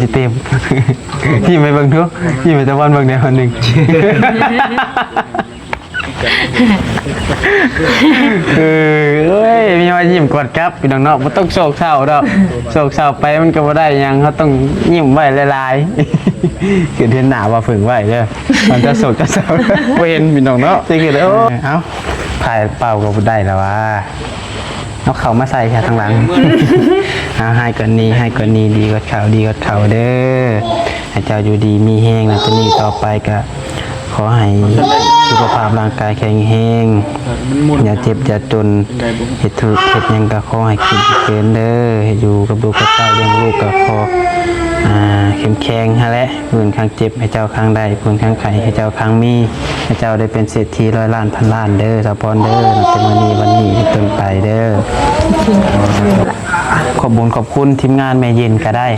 ຊິເຕັມ ຍິ້ມໃຫ້ເບິ່ງດູ ຍິ້ມໃຫ້ຕາວັນເບິ່ງແດ່ຄົນໜຶ່ງ. ເອີ ເອີຍ ມີຮອຍຍິ້ມກອດກັບ ພີ່ນ້ອງເນາະ ບໍ່ຕ້ອງໂສກເສົ້າດອກ ໂສກເສົ້າໄປມັນກໍບໍ່ໄດ້ຫຍັງ ເຮົາຕ້ອງຍິ້ມໄວ້ຫຼາຍໆ. ຄືເຫັນໜ້າວ່າເພິ່ງໄວ້ເດີ ມັນຈະໂສກຈະເສົ້າ ບໍ່ເຫັນ ພີ່ນ້ອງເນາະ ຈັ່ງຊີ້ແຫຼະ. ໂອ້ ເອົ້າ ພາຍເປົ່າກໍບໍ່ໄດ້ລະວ່າ ເອົາເຂົ້າມາໃສ່ຊະທາງຫຼັງ. ເອົາ ໃຫ້ກ່ອນນີ້ ໃຫ້ກ່ອນນີ້ ດີກວ່າເຂົ້າ ດີກວ່າເຂົ້າເດີ ໃຫ້ເຈົ້າຢູ່ດີມີແຮງ ນັບແຕ່ນີ້ຕໍ່ໄປກໍ ຂໍໃຫ້ສຸຂະພາບຮ່າງກາຍແຂງແຮງ ຢ່າເຈັບຢ່າຈົນ ເຮັດທຸລະກິດເຮັດຫຍັງກໍຂໍໃຫ້ຂຶ້ນເລີນເດີ ໃຫ້ຢູ່ກັບລູກກັບເຕົ້າ ລ້ຽງລູກກໍຂໍ ອ່າ ເຂັ້ມແຂງຫັ້ນແຫຼະ ເງິນຄັງເຈັບໃຫ້ເຈົ້າຄັງໄດ້ ເງິນຄັງໄຂ້ໃຫ້ເຈົ້າຄັງມີ ໃຫ້ເຈົ້າໄດ້ເປັນເສດຖີຮ້ອຍລ້ານພັນລ້ານເດີ ສາວພອນເດີ ນັບແຕ່ມື້ນີ້ວັນນີ້ເປັນຕົ້ນໄປເດີ. ຂອບບຸນຂອບຄຸນທີມງານແມ່ເຢັນກໍໄດ້.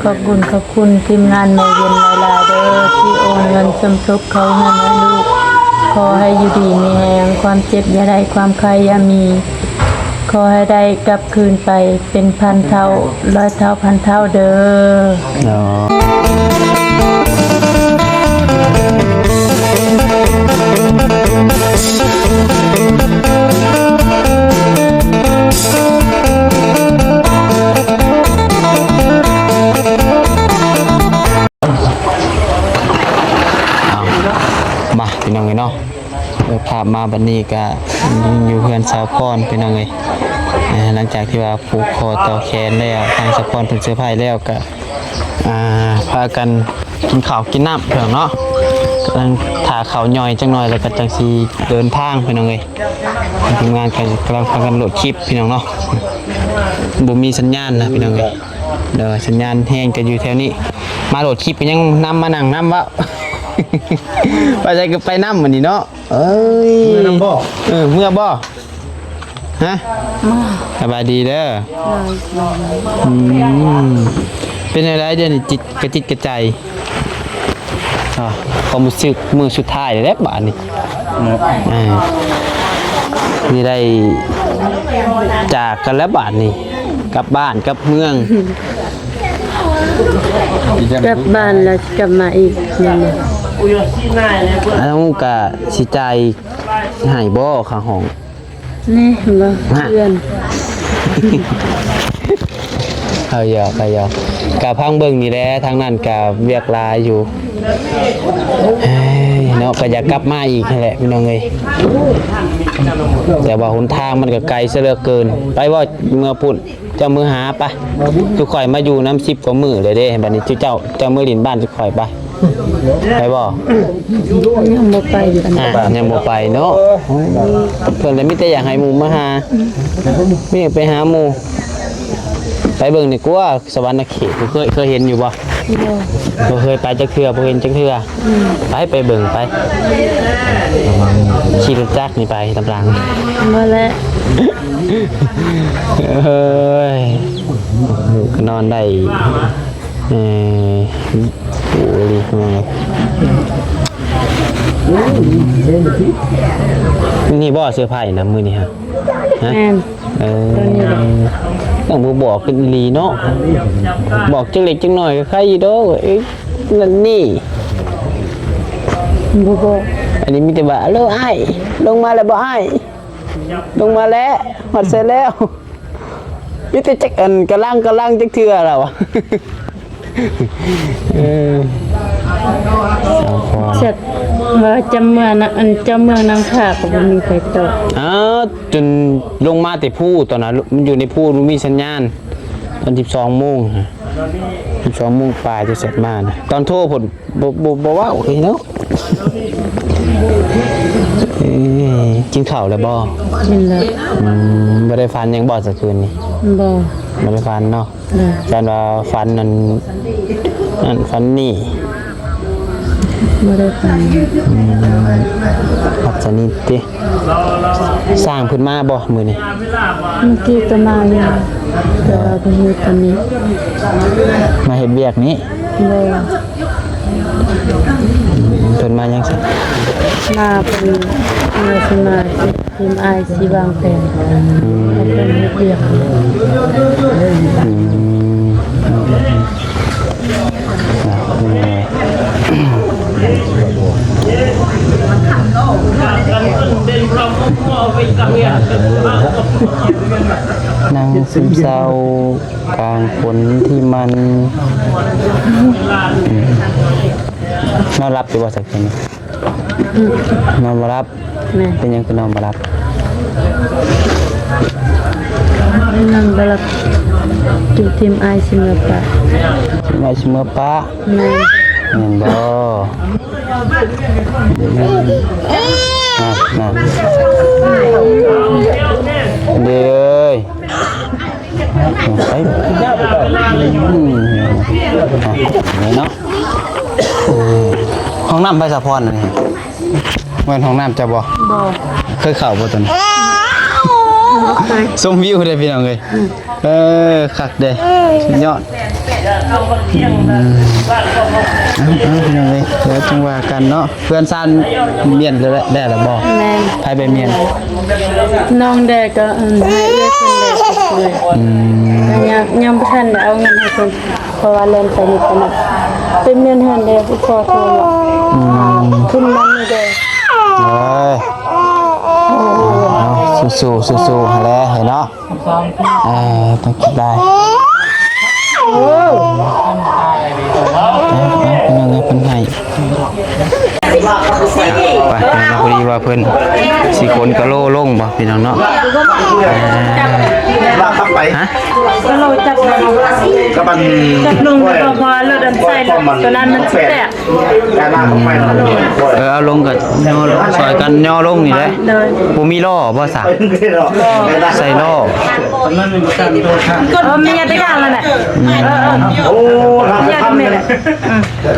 ຂອບບຸນຂອບຄຸນທີມງານແມ່ເຢັນຫຼາຍໆເດີ ທີ່ໂອນເງິນສົມທົບເຂົ້າເຮືອນໃຫ້ລູກ. ຂໍໃຫ້ຢູ່ດີມີແຮງ ຄວາມເຈັບຢ່າໄດ້ ຄວາມໄຂ້ຢ່າມີ. ຂໍໃຫ້ໄດ້ກັບຄືນໄປເປັນພັນເທົ່າ ຮ້ອຍເທົ່າ ພັນເທົ່າເດີ. ເນາະ ເອົາ ມາ ພີ່ນ້ອງເອີຍເນາະ ເອີ ພາບມາບັດນີ້ກະຢູ່ເຮືອນສາວພອນ ພີ່ນ້ອງເອີຍ. ເອີ ຫຼັງຈາກທີ່ວ່າຜູກຄໍຕໍ່ແຂນແລ້ວ ທາງສາວພອນເພິ່ນເຊີໄພແລ້ວກະ ອ່າ ພາກັນກິນເຂົ້າກິນນ້ຳເພິ່ນເນາະ ກຳລັງຖ້າເຂົ້າຍ່ອຍຈັກໜ່ອຍ ແລ້ວກໍຈັ່ງຊິເດີນທາງ ພີ່ນ້ອງເອີຍ. ທີມງານກໍກຳລັງພາກັນໂຫຼດຄລິບ ພີ່ນ້ອງເນາະ ບໍ່ມີສັນຍານນະ ພີ່ນ້ອງເອີຍ. ໂດຍ ສັນຍານແຮງກໍຢູ່ແຖວນີ້ ມາໂຫຼດຄລິບກໍຍັງນຳ ມານັ່ງນຳເວົ້າ ໄປໃສກໍໄປນຳ ມື້ນີ້ເນາະ. ເອີຍ ເມືອນຳບໍ່? ເອີ ເມືອບໍ່? ຮະ? ມາ ສະບາຍດີເດີ. ໂດຍ ອືມ ເປັນຈັ່ງໃດດຽວນີ້ ຈິດກະຈິດກະໃຈ? ອ່າ ຄວາມຮູ້ສຶກມື້ສຸດທ້າຍແລ້ວບາດນີ້ ເນາະ ອ່າ ຊິໄດ້ຈາກກັນແລ້ວບາດນີ້ ກັບບ້ານກັບເມືອງ. ກັບບ້ານແລ້ວຊິກັບມາອີກແມ່ນບໍ່? ເອົ້າ ກະຊິຈ່າຍໃຫ້ບໍ່ຄ່າຫ້ອງ? ນີ້ເຫັນບໍ່ ຮະ ເພື່ອນ ເອົາຢອກ ເອົາຢອກ ກະພັງເບິ່ງນີ້ແຫຼະ ທາງນັ້ນກະວຽກຫຼາຍຢູ່ ເອີຍ ເນາະ ກະຢາກກັບມາອີກຫັ້ນແຫຼະ ພີ່ນ້ອງເອີຍ ແຕ່ວ່າຫົນທາງມັນກະໄກຊະເຫຼືອເກີນ. ໄປບໍ່ ເມືອພຸ້ນ ເຈົ້າມືຫາໄປ ຄືຂ້ອຍມາຢູ່ນຳສິບກວ່າມື້ແລ້ວເດ້ ບັດນີ້ເຈົ້າ ເຈົ້າ ເຈົ້າມືຫຼິ້ນບ້ານ ຂ້ອຍໄປ ໄປບໍ່? ຍັງບໍ່ໄປຢູ່ ອ່າ ຍັງບໍ່ໄປເນາະ. ເພິ່ນລະມີແຕ່ຢາກໃຫ້ໝູ່ມາຫາ ມີແຕ່ໄປຫາໝູ່. ໄປເບິ່ງດີກວ່າ ສະຫວັນນະເຂດ ບໍ່ເຄີຍ ເຄີຍເຫັນຢູ່ບໍ່? ບໍ່ ບໍ່ເຄີຍໄປຈັກເທື່ອ ບໍ່ເຫັນຈັກເທື່ອ. ອືມ ໄປ ໄປເບິ່ງໄປ. ຂີ່ລົດຈັກນີ້ໄປນຳຫຼັງ ບໍ່ແຫຼະ. ເອີຍ ນອນໄດ້ ເອີ ໂອ້ ອີ່ຫຼີ ນີ້ບໍ່ເຊີໄພນະມື້ນີ້ຮະ? ຮະ? ແມ່ນ ເອີ ຕ້ອງບໍ່ບອກເພິ່ນອີ່ຫຼີເນາະ ບອກຈັກເລັກຈັກໜ້ອຍກໍໄຄຢູ່ດອກ. ເອີ ນັ້ນນີ້ ບໍ່ບອກ ອັນນີ້ມີແຕ່ວ່າ ໂລ ອ້າຍ ລົງມາແລ້ວບໍ່ອ້າຍ? ລົງມາແລ້ວ ຮອດໃສແລ້ວ? ມີແຕ່ຈັກອັນ ກະລັງ ກະລັງ ຈັກເທື່ອລະວະ. ເອີ ສາວພອນ ເຊັດວ່າຈຳເມືອງນະ ອັນຈຳເມືອງນຳທ່າກໍບໍ່ມີໃຜຕອບ. ອ້າວ ຈົນລົງມາແຕ່ພູຕອນນັ້ນ ມັນຢູ່ໃນພູ ບໍ່ມີສັນຍານ ຕອນສິບສອງໂມງ ສິບສອງໂມງປາຍຈະເຊັດມານະ ຕອນໂທພຸ້ນ ບໍ່ ບໍ່ ບໍ່ເວົ້າເລີຍເນາະ. ເອີ ກິນເຂົ້າແລ້ວບໍ່? ກິນແລ້ວ. ອືມ ບໍ່ໄດ້ຝັນຫຍັງບໍ່ຊະຄືນນີ້? ບໍ່ ບໍ່ໄດ້ຝັນເນາະ. ເອີ ຢ້ານວ່າຝັນນັ້ນ ນັ້ນຝັນນີ້ ບໍ່ໄດ້ຝັນ. ອືມ ພັດສະນິດຕິ ຊ່າງເພິ່ນມາບໍ່ມື້ນີ້? ເມື່ອກີ້ກໍມາຢູ່ ແຕ່ວ່າບໍ່ຮູ້ຕອນນີ້ ມາເຮັດວຽກນີ້. ບໍ່ ເພິ່ນມາຫຍັງຊະ? ມາເພິ່ນມາສະມາຊິທີມອ້າຍຊິວາງແຜນ ອືມ ໃຫ້ເພິ່ນເຮັດວຽກ. ອືມ ນັ່ງຊຶມເສົ້າກາງຝົນທີ່ມັນ ອືມ ນອນຫຼັບຢູ່ບໍ່ ສັກຄົນ? ອືມ ນອນບໍ່ຫຼັບ. ແມ່ນ. ເປັນຫຍັງຄືນອນບໍ່ຫຼັບ? ນອນບໍ່ຫຼັບ ຄິດຖິ້ມອ້າຍຊິເມືອປະ. ຖິ້ມອ້າຍຊິເມືອປະ? ແມ່ນ. ແມ່ນບໍ່? ອືມ ນັ້ນ ນັ້ນ ເດ້ເອີຍ. ໄປ ອືມ ນີ້ເນາະ. ຫ້ອງນ້ຳໄປສະພອນອັນນີ້ ແມ່ນຫ້ອງນ້ຳເຈົ້າບໍ່? ບໍ່. ເຄີຍເຂົ້າບໍ່ຕົວນີ້? ບໍ່ເຄີຍ. ຊົມວິວເດ້ພີ່ນ້ອງເອີຍ. ເອີ ຄັກເດ້ ສຸດຍອດ. ອືມ ເອົາ ເອົາ ພີ່ນ້ອງເອີຍ ດຽວຈັ່ງວ່າກັນເນາະ. ເຮືອນຊານມ້ຽນແລ້ວ ແລ້ວລະບໍ່? ແມ່ນ. ໃຜໄປມ້ຽນ? ນ້ອງແດ່ກໍ ເອີ ໃຫ້ເອື້ອຍເພິ່ນແດ່ໄປຊ່ວຍ. ອືມ ຍັງ ຍັງບໍ່ທັນໄດ້ເອົາເງິນໃຫ້ເພິ່ນ ເພາະວ່າແລ່ນໄປນີ້ໄປນັ້ນ ໄປມ້ຽນເຮືອນແດ່ ຜູ້ພໍ່ໂທມາ. ອືມ ຂຶ້ນນຳນີ້ແດ່. ເອີ ເອົາ ສູ້ໆ ສູ້ໆ ຫັ້ນແຫຼະເນາະ. ເອີ ຕ້ອງຄິດໄດ້. ເອົາ ເອົາ ເພິ່ນໃຫ້ ໄປ ພໍດີວ່າເພິ່ນຊິຂົນກະໂຫຼລົງບໍ່ ພີ່ນ້ອງເນາະ. ຮະ? ກະໂຫຼຈັບລົງ ກະບັນຈັບລົງ ເພາະວ່າລົດອັນໃສ່ລົດຕົວນັ້ນມັນຊິແຕກ. ເອີ ເອົາລົງກໍຍໍ ຊ່ອຍກັນຍໍລົງນີ້ແຫຼະ. ໂດຍ. ບໍ່ມີລໍ້ບໍ່ສະ? ໃສ່ລໍ້. ເອີ ມີແຕ່ຢ່າງນັ້ນແຫຼະ. ອືມ ເອີ ເອີ ຢ່າງນັ້ນແຫຼະ. ອືມ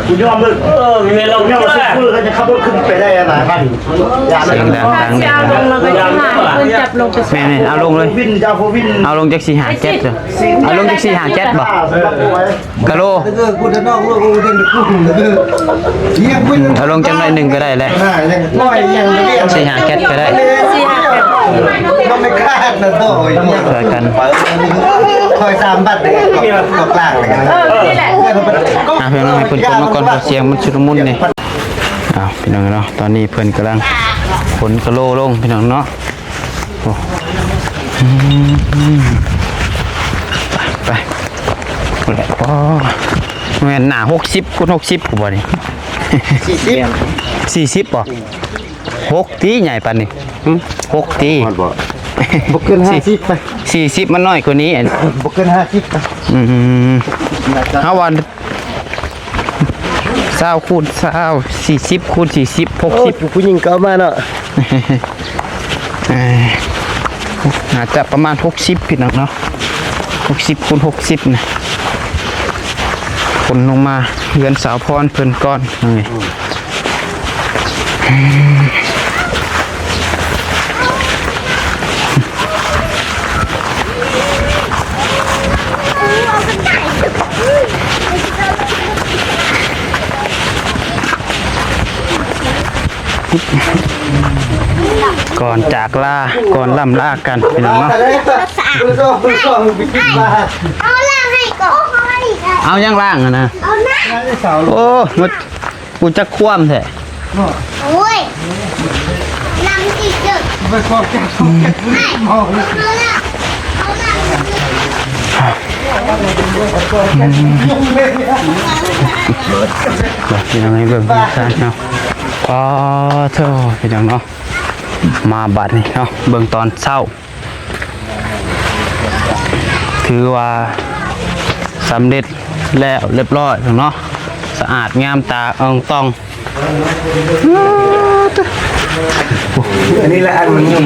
ກູຍອມເລີຍ. ເອີ ມີແມ່ນລອງ ຍອມເລີຍ ຄືເຂົາຈະຂັບລົດຂຶ້ນໄປໄດ້ນະ. ສຽງດັງໆ ຊິເອົາລົງແລ້ວກໍຊິຫາຄົນຈັບລົງໄປ. ແມ່ນໆ ເອົາລົງເລີຍ ເອົາລົງຈັກສີ່ຫ້າເຈັດເດີ. ເອົາລົງຈັກສີ່ຫ້າເຈັດບໍ່? ກະໂລ ເອີ ເອົາລົງຈັກໜ້ອຍໜຶ່ງກໍໄດ້ແຫຼະ. ສີ່ຫ້າເຈັດກໍໄດ້. ຊ່ອຍກັນ. ອ່ະ ພີ່ນ້ອງ ໃຫ້ເພິ່ນຂຶ້ນມາກ່ອນ ເພາະສຽງມັນຊຸນລະມຸນນີ້. ອ້າວ ພີ່ນ້ອງເນາະ ຕອນນີ້ເພິ່ນກຳລັງຂົນກະໂລລົງ ພີ່ນ້ອງເນາະ. ໂອ້ ອືມ ໄປ ໄປ ພຸ້ນແຫຼະ. ອໍ ແມ່ນໜ້າຫົກສິບຄູນຫົກສິບພຸ້ນບໍ່ນີ້? ສີ່ສິບ ສີ່ສິບບໍ່? ຫົກຕິ ໃຫຍ່ປານນີ້. ຫຶ? ຫົກຕິ ຮອດບໍ່? ບໍ່ເກີນຫ້າສິບໄປ. ສີ່ສິບມັນນ້ອຍກວ່ານີ້. ບໍ່ເກີນຫ້າສິບໄປ. ອືມ ເຮົາວ່າ ຊາວຄູນຊາວ ສີ່ສິບຄູນສີ່ສິບ ຫົກສິບ. ໂອ້ ຜູ້ຍິງກໍເອົາມາເນາະ. ເອີ ໜ້າຈະປະມານຫົກສິບ ພີ່ນ້ອງເນາະ. ຫົກສິບຄູນຫົກສິບນະ ຂົນລົງມາເຮືອນສາວພອນເພິ່ນກ່ອນ. ເອີ ກ່ອນຈາກລາ ກ່ອນລ່ຳລາກັນ ພີ່ນ້ອງເນາະ. ເອົາຫຍັງລ້າງຫັ້ນນະ? ໂອ້ ມາ ກູຈັກຄວາມແທ້. ໂອ້ຍ ນຳອີກເດີ. ພີ່ນ້ອງ ໃຫ້ເບິ່ງທາງເນາະ. ອໍ ໂທ້ ພີ່ນ້ອງເນາະ ມາບາດນີ້ເນາະ ເບິ່ງຕອນເຊົ້າ. ຖືວ່າສຳເລັດແລ້ວລຽບຮ້ອຍເນາະ ສະອາດງາມຕາອ່ອງຕ່ອງ. ອັນນີ້ລະອັນມັນຫຍຸ້ງ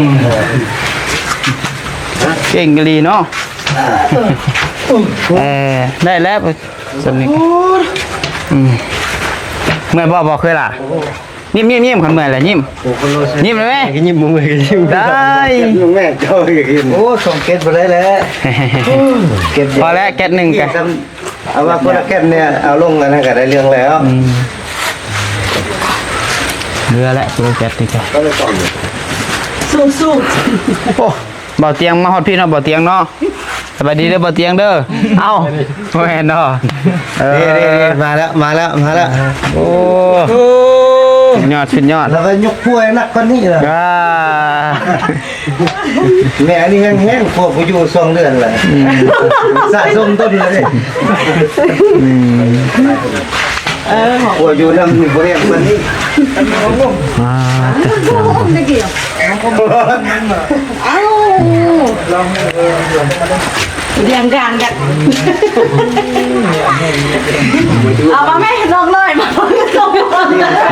ເກັ່ງອີ່ຫຼີເນາະ. ເອີ ໄດ້ແລ້ວສ່ຳນີ້. ອືມ ເມື່ອຍບໍ່ ບໍ່ເຄີຍລະ? ຍິ້ມໆໆ ຄັນເມື່ອຍແລ້ວຍິ້ມ. ໂອ້ ຍິ້ມໄດ້ແມ່. ຍິ້ມ ເມື່ອຍຍິ້ມໄດ້ແມ່. ເຈົ້າກໍຍິ້ມ. ໂອ້ ສອງເຈັດບໍ່ໄດ້ແລ້ວ. ເຈັດ ພໍແລ້ວ ເຈັດໜຶ່ງກະ ເອົາວ່າຄົນລະເຈັດນີ້ ເອົາລົງອັນນັ້ນກະໄດ້ເລື່ອງແລ້ວ. ອືມ ເຫຼືອແລ້ວ ຄົນລະເຈັດນີ້ກະ ສູ້ໆ. ໂອ້ ບ່າວຕຽງມາຮອດພີ້ເນາະ ບ່າວຕຽງເນາະ. ສະບາຍດີເດີ ບໍ່ຕຽງເດີ. ເອົ້າ ບໍ່ແມ່ນເນາະ. ເອີ ເດ້ໆໆ ມາແລ້ວ ມາແລ້ວ ມາແລ້ວ. ໂອ້ ສຸດຍອດ ສຸດຍອດ. ແລ້ວກໍຍົກພວຍໜັກກວ່ານີ້ລະ. ອ່າ ແມ່ອັນນີ້ແຮງໆ ພວກບໍ່ຢູ່ສອງເດືອນລະ. ອືມ ສະສົມຕົນລະເດ້. ອືມ ເອີ ພວກຢູ່ນຳນີ້ບໍ່ແຮງປານນີ້. ອ່າ ເອົ້າ ດຽງກາງກັນ ເອົາມາແມ່ ນ້ອງນ້ອຍມາ. ອື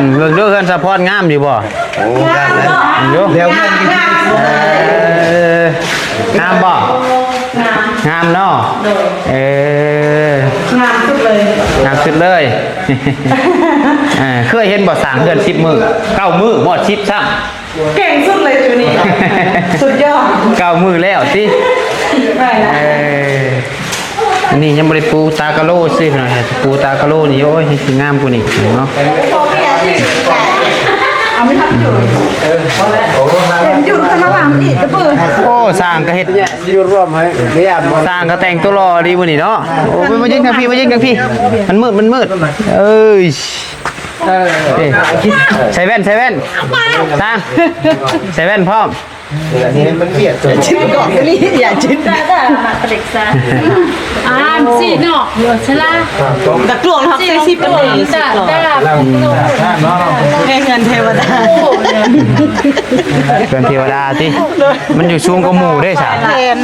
ມ ເບິ່ງດູເຮືອນສະພອນງາມຢູ່ບໍ່? ໂອ້ ງາມເນາະ. ງາມຢູ່ ງາມ ງາມ ເອີ ງາມບໍ່? ງາມ ງາມເນາະ. ໂດຍ ເອີ ງາມສຸດເລີຍ ງາມສຸດເລີຍ. ເອີ ເຄີຍເຫັນບໍ່ ສ້າງເຮືອນສິບມື້ ເກົ້າມື້ ຮອດສິບຊ້ຳ. ເກັ່ງສຸດເລີຍຈຸນີ້ ສຸດຍອດ ເກົ້າມື້ແລ້ວຕິ. ເອີ ອັນນີ້ຍັງບໍ່ໄດ້ປູຕາກະໂລຊື່ພີ່ນ້ອງ. ປູຕາກະໂລນີ້ ໂອ້ຍ ຊິງາມກວ່ານີ້ເນາະ. ໂອ້ ສ້າງກໍເຮັດ ຢູ່ຮ່ວມໃຫ້ ສ້າງກໍແຕ່ງຕົວຫຼໍ່ດີມື້ນີ້ເນາະ. ໂອ້ຍ ມາຢືນທາງພີ້ ມາຢືນທາງພີ້ ມັນມືດ ມັນມືດ. ເອີຍ ເອີ ໃສ່ແວ່ນ ໃສ່ແວ່ນ ຊ່າງ ໃສ່ແວ່ນພ້ອມ. ອັນນີ້ມັນວຽດຕົວ ຊິບກອກນີ້ ຢ່າຈິດ ອ່ານ ສີເນາະ ຢູ່ສະລາ ກະກວງເຮົາໃສ່ສິບປີ ສິບກອກ ແມ່ເຮືອນເທວະດາ ເຮືອນເທວະດາຕິ. ມັນຢູ່ສູງກວ່າໝູ່ເດ້ຊະ ແມ່ນ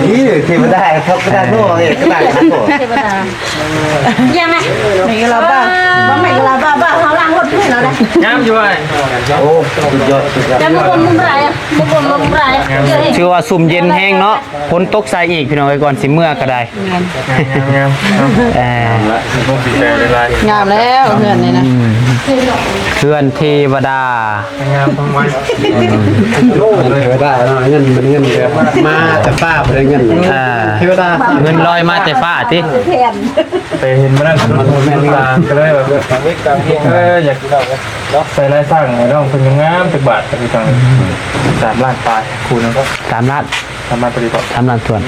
ນີ້ເທວະດາ ເຂົາກະດາໂນເອ ກະດາໂນ ເທວະດາ. ຍັງໄງ ແມ່ກະລາບ້າ ບໍ່ແມ່ກະລາບ້າ ບ້າເຮົາລ້າງລົດໃຫ້ລາວໄດ໋. ງາມຢູ່ອ້າຍ. ໂອ້ ສຸດຍອດ ສຸດຍອດ. ແຕ່ມື້ບົນມື້ບໍ່ໄດ້ ມື້ບົນມື້ບໍ່ໄດ້ ຖືວ່າຊຸ່ມເຢັນແຮງເນາະ. ຝົນຕົກໃສ່ອີກ ພີ່ນ້ອງເອີຍ ກ່ອນຊິເມືອກະໄດ້. ງາມ ງາມ ງາມ. ເອີ ງາມແລ້ວເຮືອນນີ້ນະ ອືມ ເຮືອນເທວະດາ. ງາມທັງວັນ ໂອ້ ເທວະດາເນາະ. ເງິນ ເປັນເງິນແບບມາແຕ່ຟ້າ ບໍ່ໄດ້ເງິນ ອ່າ ເທວະດາ ເງິນລອຍມາແຕ່ຟ້າຕິ. ໄປເຫັນມື້ນັ້ນ ມັນແມ່ນຕາ ກໍເລີຍວ່າ ເອີ ຢາກ ເນາະ ໃສ່ລາຍສ້າງໃຫ້ນ້ອງເພິ່ນງາມຈັກບາດ ກໍຄືຈັ່ງ ສາມລ້ານປາຍຄູ່ໜຶ່ງ. ສາມລ້ານ ສາມລ້ານພໍດີບໍ່? ສາມລ້ານຖ້ວນ.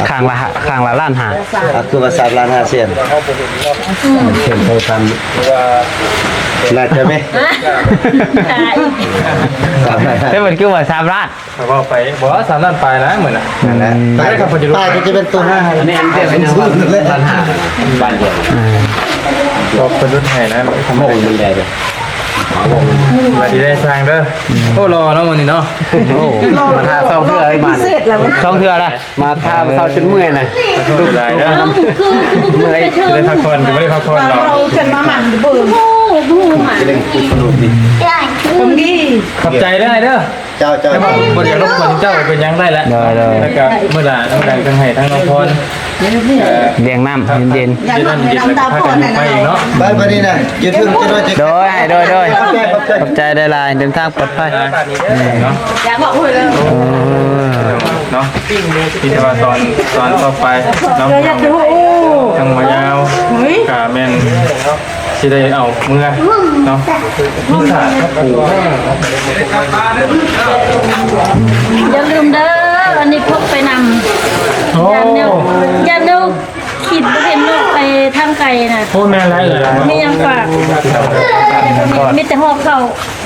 ຂ້າງລະ ຂ້າງລະລ້ານຫ້າ. ອ່າ ຄືວ່າສາມລ້ານຫ້າແສນ ເຫັນໄປຕາມ ໜ້າຈະແມ່ນ ແຕ່ມັນຄືວ່າສາມລ້ານ ເວົ້າໄປ ບໍ່ ສາມລ້ານປາຍນະ ມື້ນະ ນັ້ນແຫຼະ. ອືມ ປາຍກໍຈະເປັນຕົວຫ້າ ອັນນີ້ອັນເດີຍວກັນ ລ້ານຫ້າ ບ້ານດຽວ. ອ່າ ກໍເພິ່ນຫຼຸດໃຫ້ນະ ໂອ້ ມັນແດດ ມາທີ່ໄດ້ສ້າງເດີ. ໂອ້ ຫຼໍ່ເນາະມື້ນີ້ເນາະ. ໂອ້ ມາຖ້າສອງເທື່ອ ມາສອງເທື່ອລະ ມາຖ້າເຊົ້າຈົນເມື່ອຍນະ. ເມື່ອຍ ໄດ້ພັກຜ່ອນ ກໍບໍ່ໄດ້ພັກຜ່ອນດອກ. ເຮົາຂຶ້ນມາໝັ້ນເບິ່ງ ຂອບໃຈເດີອ້າຍເດີ. ເຈົ້າ ເຈົ້າ ບໍ່ຢາກລົບກວນເຈົ້າ ເປັນຫຍັງໄດ້ແຫຼະ. ໂດຍ ໂດຍ. ແລ້ວກະມື້ໜ້າ ມື້ໃດເພິ່ນໃຫ້ທາງນ້ອງພອນ ເອີ ລ້ຽງນ້ຳເຢັນໆ ເຢັນນ້ຳເຢັນ ແລ້ວກະພາກັນໄປອີກເນາະ. ໄປ ໄປນີ້ນະ ຢູ່ເທິງຈະໜ້ອຍ. ໂດຍ ໂດຍ ໂດຍ. ຂອບໃຈ ຂອບໃຈຫຼາຍໆ ເດີນທາງປອດໄພເນາະ. ເອີ ເນາະ ມີແຕ່ວ່າຕອນ ຕອນຕໍ່ໄປເນາະ ທາງໝໍຍາວ ກະແມ່ນ ຊິໄດ້ເອົາເມືອເນາະ ມີສາດຄັບປູ. ຢ່າລືມເດີ ອັນນີ້ພົກໄປນຳ. ໂອ້ ຢ້ານແນວ ຢ້ານແນວຄິດບໍ່ເຫັນເນາະ ໄປທາງໄກນະ. ໂອ້ ແມ່ນຫຼາຍເອີຍ ມີຫຍັງຝາກ ມີແຕ່ຫໍ່ເຂົ້າ.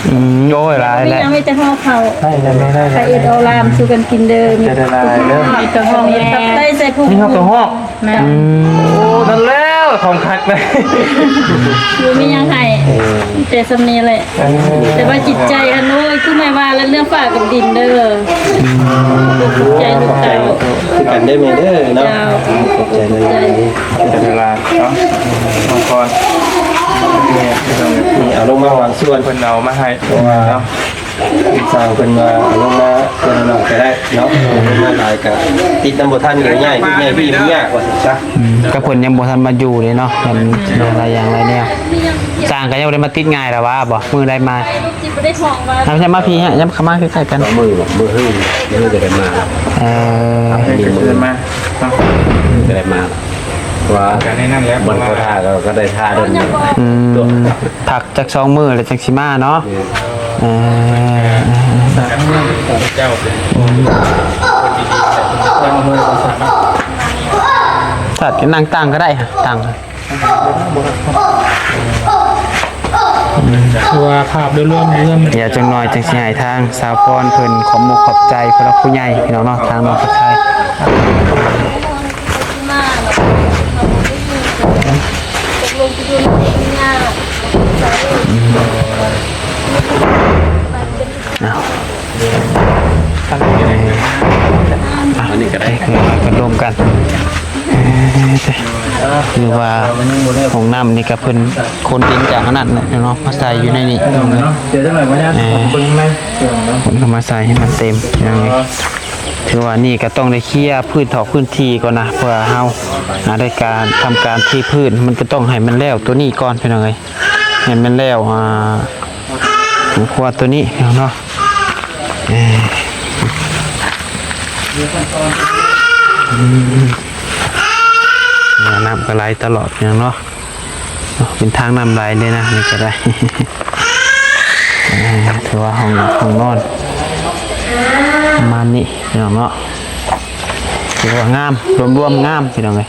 ອືມ ໂອ້ຍ ຫຼາຍແຫຼະ ມີຫຍັງມີແຕ່ຫໍ່ເຂົ້າ ໄດ້ ໄດ້ ໄດ້ ໄດ້ ໄປເອັດເອົາຫຼານສູ່ກັນກິນເດີ. ຈະໄດ້ຫຼາຍເດີ ມີແຕ່ຫໍ່ ໄດ້ໃສ່ຜູ້ ມີຮອດແຕ່ຫໍ່. ແມ່ນ ອືມ ໂອ້ ນັ້ນແລ້ວ ຂອງຄັກເລີຍ ບໍ່ມີຫຍັງໃຫ້ ເອີ ແຕ່ສ່ຳນີ້ແຫຼະ. ເອີ ແຕ່ວ່າຈິດໃຈຫັ້ນ ໂອ້ຍ ຄືແມ່ວ່າແລ້ວ ເລື່ອງຟ້າກັບດິນເດີ. ອືມ ຂອບໃຈລູກເຕົ້າ ຄືກັນເດີແມ່ເດີເນາະ. ເຈົ້າ ຂອບໃຈຫຼາຍໆ ເວລາເນາະ ນ້ອງພອນ ນີ້ເອົາລົງມາຫວາງສ່ວນ ເພິ່ນເອົາມາໃຫ້ ເພາະວ່າ ເນາະ ສ້າງເພິ່ນວ່າເອົາລົງມາເພິ່ນເອົາໜ້ອຍກໍໄດ້ເນາະ. ເອົາລົງມາຫຼາຍກໍຕິດນຳບໍ່ທັນ ກໍຍ້າຍ ຍ້າຍທີ່ມັນຍາກວ່າຊັ້ນຊະ. ອືມ ກໍເພິ່ນຍັງບໍ່ທັນມາຢູ່ເດ້ເນາະ ມັນຫຼາຍຢ່າງຫຼາຍແນວ. ສ້າງກໍຍັງບໍ່ໄດ້ມາຕິດງ່າຍດອກວ່າ ບໍ່ ມື້ໃດມາ ຊິບໍ່ໄດ້ຫ້ອງວ່າ ເອົາ ມາພີ້ຮະ ຍາມເຂົ້າມາໃກ້ໆກັນ ມື້ ມື້ຮື ມື້ກໍໄດ້ມາ. ເອີ ມື້ກໍໄດ້ມາເນາະ ກໍໄດ້ມາ ວ່າ ກໍໃນນັ້ນແຫຼະ ບ່ອນເຂົາຖ້າກໍ ກໍໄດ້ຖ້າດົນ. ອືມ ພັກຈັກສອງມື້ແລ້ວຈັ່ງຊິມາເນາະ. ເອີ ເຈົ້າເປັນຄົນ ຄົນດີໆ ແບບ ສາດ ນັ່ງຕັ້ງກໍໄດ້ ຕັ້ງ ຄືວ່າພາບໂດຍລວມເຮືອນ ດຽວຈັກໜ່ອຍຈັ່ງຊິໃຫ້ທາງສາວພອນເພິ່ນຂອບມຸກຂອບໃຈຜູ້ຫຼັກຜູ້ໃຫຍ່ ພີ່ນ້ອງເນາະ ທາງນ້ອງກະຊາຍ. ອັນນີ້ກໍໄດ້ ເອີ ເພິ່ນລົມກັນ ເອີ ຫຼືວ່າຫ້ອງນ້ຳນີ້ກໍເພິ່ນຂົນດິນຈາກອັນນັ້ນແຫຼະເນາະ ມາໃສ່ຢູ່ໃນນີ້ ເອີ ຂົນເຂົ້າມາໃສ່ໃຫ້ມັນເຕັມ ພີ່ນ້ອງເອີຍ. ຖືວ່ານີ້ກໍຕ້ອງໄດ້ເຄຍພື້ນຖອກພື້ນທີ່ກ່ອນນະ ເພື່ອເຮົາ ອາ ໄດ້ການ ທຳການເທພື້ນ ມັນກໍຕ້ອງໃຫ້ມັນແລ້ວຕົວນີ້ກ່ອນ ພີ່ນ້ອງເອີຍ ໃຫ້ມັນແລ້ວ ອາ ຂົວຕົວນີ້ເນາະ ເອີ ອືມ ນ້ຳກໍໄຫຼຕະຫຼອດເນາະ ເປັນທາງນ້ຳໄຫຼເລີຍນະ ນີ້ກໍໄດ້ ເອີ ຖືວ່າຫ້ອງ ຫ້ອງນອນປະມານນີ້ ພີ່ນ້ອງເນາະ ຖືວ່າງາມ ລວມໆງາມ ພີ່ນ້ອງເອີຍ.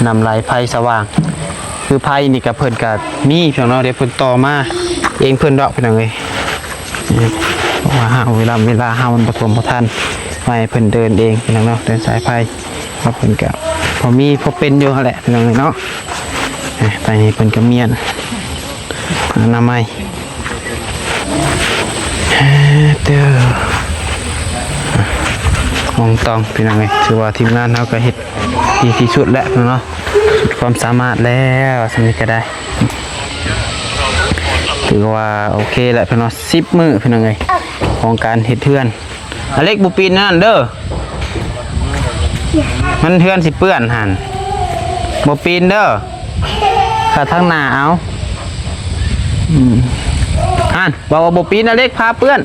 ນ້ຳໄຫຼໄຟສະຫວ່າງ ຄືໄຟນີ້ກະເພິ່ນກະມີ ພີ່ນ້ອງເນາະ ດຽວເພິ່ນຕໍ່ມາເອງເພິ່ນດອກ ພີ່ນ້ອງເອີຍ ເພາະວ່າເຮົາ ເວລາ ເວລາເຮົາມັນບໍ່ທົ່ວບໍ່ທັນ ໃຫ້ເພິ່ນເດີນເອງ ພີ່ນ້ອງເນາະ ເດີນສາຍໄຟ ເພິ່ນກະພໍມີພໍເປັນຢູ່ຫັ້ນແຫຼະ ພີ່ນ້ອງເອີຍເນາະ. ໄປນີ້ເພິ່ນກະມ້ຽນ ອະນາໄມ ເດີ ຫ້ອງຕ້ອງ ພີ່ນ້ອງເອີຍ ຖືວ່າທີມງານເຮົາກໍເຮັດດີທີ່ສຸດແລ້ວເນາະ ສຸດຄວາມສາມາດແລ້ວ ສ່ຳນີ້ກໍໄດ້ ຖືວ່າໂອເຄແລ້ວ ພີ່ນ້ອງເນາະ ສິບມື້ ພີ່ນ້ອງເອີຍ ຂອງການເຮັດເຮືອນ. ອາເລັກ ບໍ່ປີນນັ້ນເດີ ມັນເຮືອນຊິເປື້ອນຫັ້ນ ບໍ່ປີນເດີ ຂາທາງໜ້າເອົາ ອືມ ຫັ້ນ ເວົ້າວ່າບໍ່ປີນ ອາເລັກ ຜ້າເປື້ອນ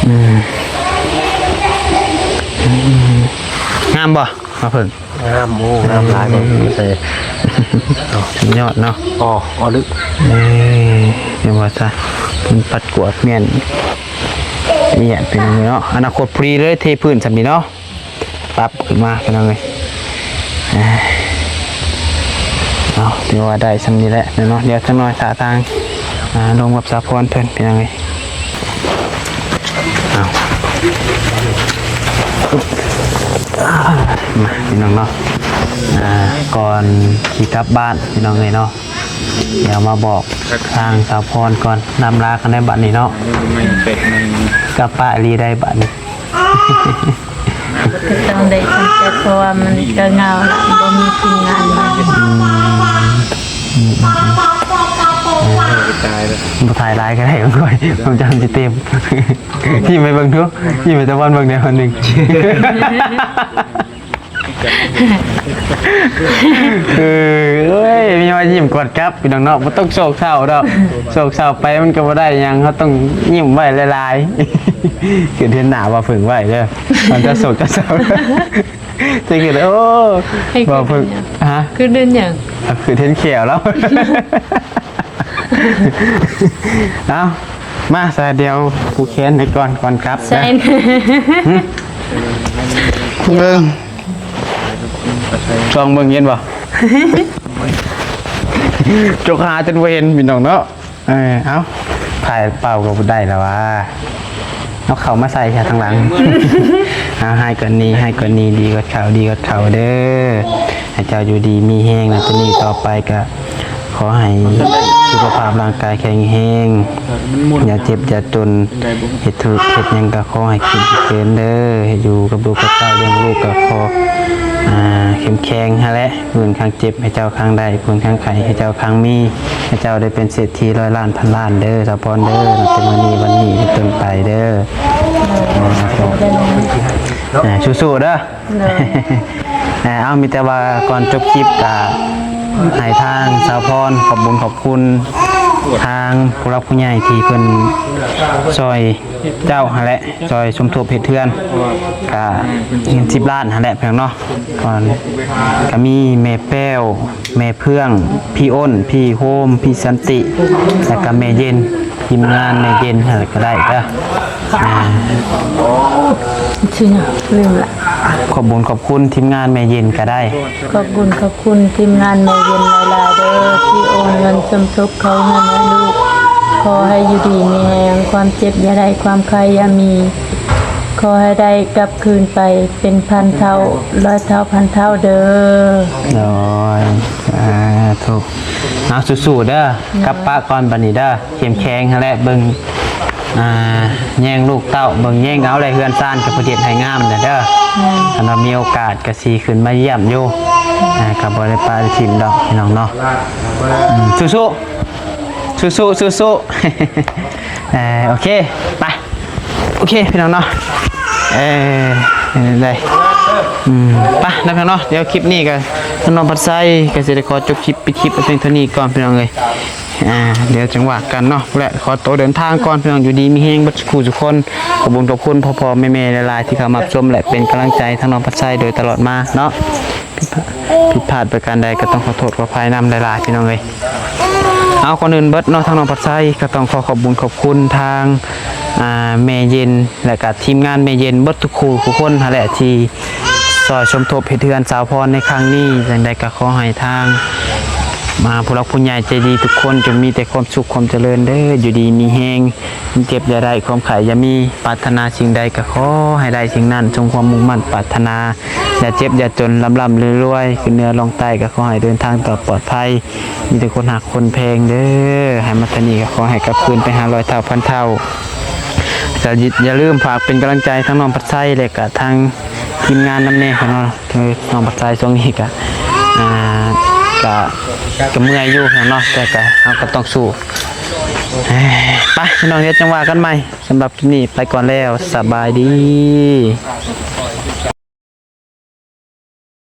ອືມ ອືມ ງາມບໍ່ ມາເພິ່ງ? ງາມ ໂອ້ ງາມຫຼາຍ ອືມ ເບິ່ງໃສ່ ສຸດຍອດເນາະ ອໍ ອໍ ລຶກ ເອີ ຈັ່ງວ່າຊະ ເພິ່ນປັດກວາດມ້ຽນ ນີ້ແຫຼະ ພີ່ນ້ອງເນາະ ອະນາຄົດພໍດີເລີຍ ເທພື້ນສ່ຳນີ້ເນາະ ປັບຂຶ້ນມາ ພີ່ນ້ອງເອີຍ ເອົາ ຖືວ່າໄດ້ສ່ຳນີ້ແຫຼະເນາະ ດຽວຈັກໜ່ອຍຖ້າທາງ ອາ ລົມກັບສາວພອນເພິ່ນ ພີ່ນ້ອງເອີຍ ເອົາ ມາ ພີ່ນ້ອງເນາະ ອາ ກ່ອນຊິກັບບ້ານ ພີ່ນ້ອງເອີຍເນາະ ດຽວມາບອກທາງສາວພອນກ່ອນ ລ່ຳລາກັນໄດ້ບັດນີ້ເນາະ ກັບປ້າອີ່ຫຼີໄດ້ບັດນີ້ ກໍຕ້ອງໄດ້ທຳໃຈ ເພາະວ່າມັນກໍເຫງົາລະ ບໍ່ມີທີມງານມາ ອືມ ອືມ ອືມ ອືມ ຕາຍແລ້ວ ບໍ່ຖ່າຍຫຼາຍກໍໄດ້ ຂ້ອຍຄວາມຈຳຊິເຕັມ ຍິ້ມໃຫ້ເບິ່ງດູ ຍິ້ມໃຫ້ຕາວັນເບິ່ງແດ່ຄົນໜຶ່ງ. ເອີ ໂອ້ຍ ມີຮອຍຍິ້ມກ່ອນກັບ ພີ່ນ້ອງເນາະ ບໍ່ຕ້ອງໂສກເສົ້າດອກ ໂສກເສົ້າໄປມັນກໍບໍ່ໄດ້ຫຍັງ ເຮົາຕ້ອງຍິ້ມໄວ້ຫຼາຍໆ ຄິດເຫັນໜ້າບ່າວເຜິ້ງໄວ້ເດີ ມັນຈະໂສກຈະເສົ້າ ຈະຄິດ ໂອ້ ບ່າວເຜິ້ງ ຮະ ຄືເຫັນຫຍັງ ຄືເຫັນແຂ້ວລາວ ເອົາ ມາຊະ ດຽວຜູກແຂນໃຫ້ກ່ອນ ກ່ອນກັບ ໃສ່ ເບິ່ງ ສ່ອງເບິ່ງເຫັນບໍ່? ຈົກຫາຈົນບໍ່ເຫັນພີ່ນ້ອງເນາະ. ເອີ ເອົ້າ ຖ່າຍເປົ່າກໍບໍ່ໄດ້ລະຫວາ. ເອົາເຂົ້າມາໃສ່ຊະທາງຫຼັງ. ເອົາ ໃຫ້ກ່ອນນີ້ ໃຫ້ກ່ອນນີ້ ດີກວ່າເຂົ້າ ດີກວ່າເຂົ້າເດີ. ໃຫ້ເຈົ້າຢູ່ດີມີແຮງ ນັບແຕ່ນີ້ຕໍ່ໄປກໍ ຂໍໃຫ້ສຸຂະພາບຮ່າງກາຍແຂງແຮງ ຢ່າເຈັບຢ່າຈົນ ເຮັດທຸກເຮັດຫຍັງກໍຂໍໃຫ້ຂຶ້ນເຊີນເດີ. ໃຫ້ຢູ່ກັບລູກກັບເຕົ້າ ລ້ຽງລູກກໍຂໍ ອ່າ ເຂັ້ມແຂງຫັ້ນແຫຼະ. ເງິນຄັງເຈັບໃຫ້ເຈົ້າຄັງໄດ້ ເງິນຄັງໄຂ້ໃຫ້ເຈົ້າຄັງມີ ໃຫ້ເຈົ້າໄດ້ເປັນເສດຖີຮ້ອຍລ້ານພັນລ້ານເດີ ສາວພອນເດີ. ນັບແຕ່ມື້ນີ້ວັນນີ້ເປັນຕົ້ນໄປເດີ. ອ່າ ສູ້ໆເດີ. ໂດຍ ເອີ ເອົາ ມີແຕ່ວ່າກ່ອນຈົບຄລິບກະໃຫ້ທາງສາວພອນຂອບບຸນຂອບຄຸນທາງ ງຜູ້ຫຼັກຜູ້ໃຫຍ່ທີ່ເພິ່ນຊ່ອຍເຈົ້າຫັ້ນແຫຼະ ຊ່ອຍສົມທົບເຮັດເຮືອນ ກະເງິນສິບລ້ານຫັ້ນແຫຼະ ພີ່ນ້ອງເນາະ. ກ່ອນກະມີແມ່ແປ້ວ ແມ່ເຟືອງ ພີ່ອ້ນ ພີ່ໂຮມ ພີ່ສັນຕິ ແລ້ວກະແມ່ເຢັນ ທີມງານແມ່ເຢັນຫັ້ນກະໄດ້ເດີ. ອ່າ ຊື່ຫຍັງ? ລືມລະ. ຂອບບຸນຂອບຄຸນທີມງານແມ່ເຢັນກະໄດ້. ຂອບບຸນຂອບຄຸນທີມງານແມ່ເຢັນຫຼາຍໆເດີ ທີ່ໂອນເງິນສົມທົບເຂົ້າເຮືອນໃຫ້ລູກ. ຂໍໃຫ້ຢູ່ດີມີແຮງ, ຄວາມເຈັບຢ່າໄດ້, ຄວາມໄຂ້ຢ່າມີ. ຂໍໃຫ້ໄດ້ກັບຄືນໄປເປັນພັນເທົ່າ, ຮ້ອຍເທົ່າ, ພັນເທົ່າເດີ. ໂດຍ ສາທຸ. ເອົາ ສູ້ໆເດີ. ກັບປະກ່ອນບັດນີ້ເດີ. ເຂັ້ມແຂງຫັ້ນແຫຼະ ເບິ່ງ ອ່າ ແຍງລູກເຕົ້າ ເບິ່ງແຍງເອົາແຫຼະ ເຮືອນຊານກໍບໍ່ເຮັດໃຫ້ງາມແຫຼະເດີ. ແມ່ນ. ຄັນວ່າມີໂອກາດກໍຊິຂຶ້ນມາຢ້ຽມຢູ່. ອ່າ ກໍບໍ່ໄດ້ປະໄດ້ຖິ້ມດອກ ພີ່ນ້ອງເນາະ. ອືມ ສູ້ໆ ສູ້ໆ ສູ້ໆ. ເອີ ໂອເຄ ໄປ ໂອເຄ ພີ່ນ້ອງເນາະ. ເອີ ໄດ້ ອືມ ໄປເນາະ ພີ່ນ້ອງເນາະ. ດຽວຄລິບນີ້ກໍ ນ້ອງພັດໄຊກໍຊິໄດ້ຂໍຈົບຄລິບ ປິດຄລິບໄວ້ພຽງເທົ່ານີ້ກ່ອນ ພີ່ນ້ອງເອີຍ. ອ່າ ດຽວຈັ່ງວ່າກັນເນາະ ແລະ ຂໍໂຕເດີນທາງກ່ອນ ພີ່ນ້ອງ. ຢູ່ດີມີແຮງເບິດສູ່ຜູ້ສູ່ຄົນ. ຂອບຄຸນຂອບຄຸນພໍ່ໆແມ່ໆຫຼາຍໆ ທີ່ເຂົ້າມາຮັບຊົມ ແລະ ເປັນກຳລັງໃຈທາງນ້ອງພັດໄຊໂດຍຕະຫຼອດມາເນາະ. ຜິດພາດປະການໃດກໍຕ້ອງຂໍໂທດຂໍອະໄພນຳຫຼາຍໆ ພີ່ນ້ອງເອີຍ. ເອົາ ກ່ອນອື່ນເບິດເນາະ ທາງນ້ອງພັດໄຊກໍຕ້ອງຂໍຂອບບຸນຂອບຄຸນທາງ ອ່າ ແມ່ເຢັນ ແລະກະທີມງານແມ່ເຢັນເບິດທຸກຄູ່ທຸກຄົນຫັ້ນແຫຼະ ທີ່ຊ່ອຍສົມທົບເຮັດເຮືອນສາວພອນໃນຄັ້ງນີ້. ຈັ່ງໃດກະຂໍໃຫ້ທາງ ອ່າ ຜູ້ຫຼັກຜູ້ໃຫຍ່ໃຈດີທຸກຄົນ ຈົ່ງມີແຕ່ຄວາມສຸກຄວາມຈະເລີນເດີ ຢູ່ດີມີແຮງ, ເຈັບຢ່າໄດ້ ຄວາມໄຂ້ຢ່າມີ. ປາດຖະໜາສິ່ງໃດກະຂໍໃຫ້ໄດ້ສິ່ງນັ້ນ ສົມຄວາມມຸ່ງໝັ້ນປາດຖະໜາ. ຢ່າເຈັບຢ່າຈົນ ລ່ຳໆລວຍໆ ຂຶ້ນເໜືອລ່ອງໃຕ້ ກໍຂໍໃຫ້ເດີນທາງຕໍ່ປອດໄພ ມີແຕ່ຄົນຮັກຄົນແພງເດີ. ໃຫ້ມາເທົ່ານີ້ກໍຂໍໃຫ້ກັບຄືນໄປຫາຮ້ອຍເທົ່າພັນເທົ່າ. ແລ້ວຢ່າລືມຝາກເປັນກຳລັງໃຈທັງນ້ອງພັດໄຊ ແລະກະທັງທີມງານນຳແດ່ເນາະ. ນ້ອງພັດໄຊຊ່ວງນີ້ກະ ອ່າ ກະ ກະເມື່ອຍຢູ່ເນາະ ແຕ່ກະ ເຮົາກໍຕ້ອງສູ້. ໄປ ພີ່ນ້ອງ ດຽວຈັ່ງວ່າກັນໃໝ່. ສຳລັບຄລິບນີ້ໄປກ່ອນແລ້ວ ສະບາຍດີ.